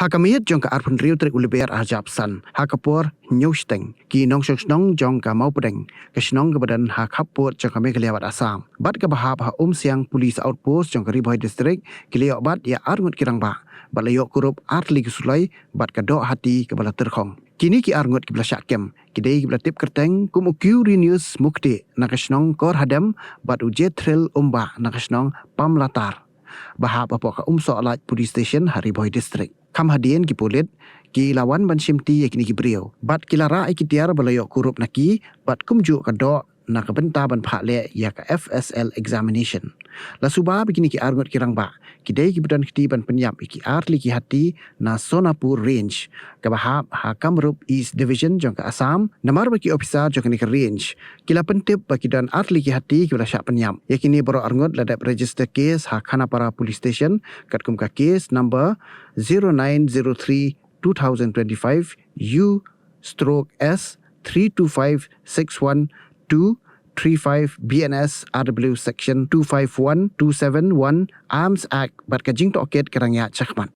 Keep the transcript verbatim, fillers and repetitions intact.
Ha ka miet jong ka arphew hynriew tarik u Lber ar hajar arphew san, ha ka por hynñiew shiteng, ki nongshong shnong jong ka Mawpdeng, ka shnong kaba don ha khappud jong ka Meghalaya bad Assam, bad kaba hap ha Umsiang Police Outpost jong ka Ri Bhoi District, ki la ïoh bat ïa arngut ki rangbah, bad la ïoh kurup artylli ki suloi bad ka doh hati kaba la tyrkhong. Kine ki arngut kiba la shah kem ki dei kiba la tip kyrteng kum u Quirinius Mukti na ka shnong Korhadem bad u Jethril Umbah na ka shnong Pamlatar, ba hap hapoh ka Umsohlait Police Station ha Ri Bhoi District. Kham hadien ki pulit ki la wan ban shimti ïa kine ki briew bad ki la rah ïa ki tiar ba la ïoh kurup na ki, bad kumjuh ka doh na ka bynta ban phah leh ïa ka F S L examination. La suba ba kine ki arngut ki rangbah ki dei kiba don kti ban pynïap ïa ki artylli ki hati na Sonapur Range, kaba hap ha Kamrup East Division jong ka Assam, namar ba ki ophisar jong kane ka range ki la pyntip ba ki don artylli ki hati kiba la shah pynïap. Ïa kine baroh arngut la dep register case ha Khanapara Police Station katkum ka case number zero nine zero three two thousand twenty-five U stroke S three two five six one two three five B N S R W section two five one two seven one Arms Act bad ka jingtohkit ka dang ïaid shakhmat.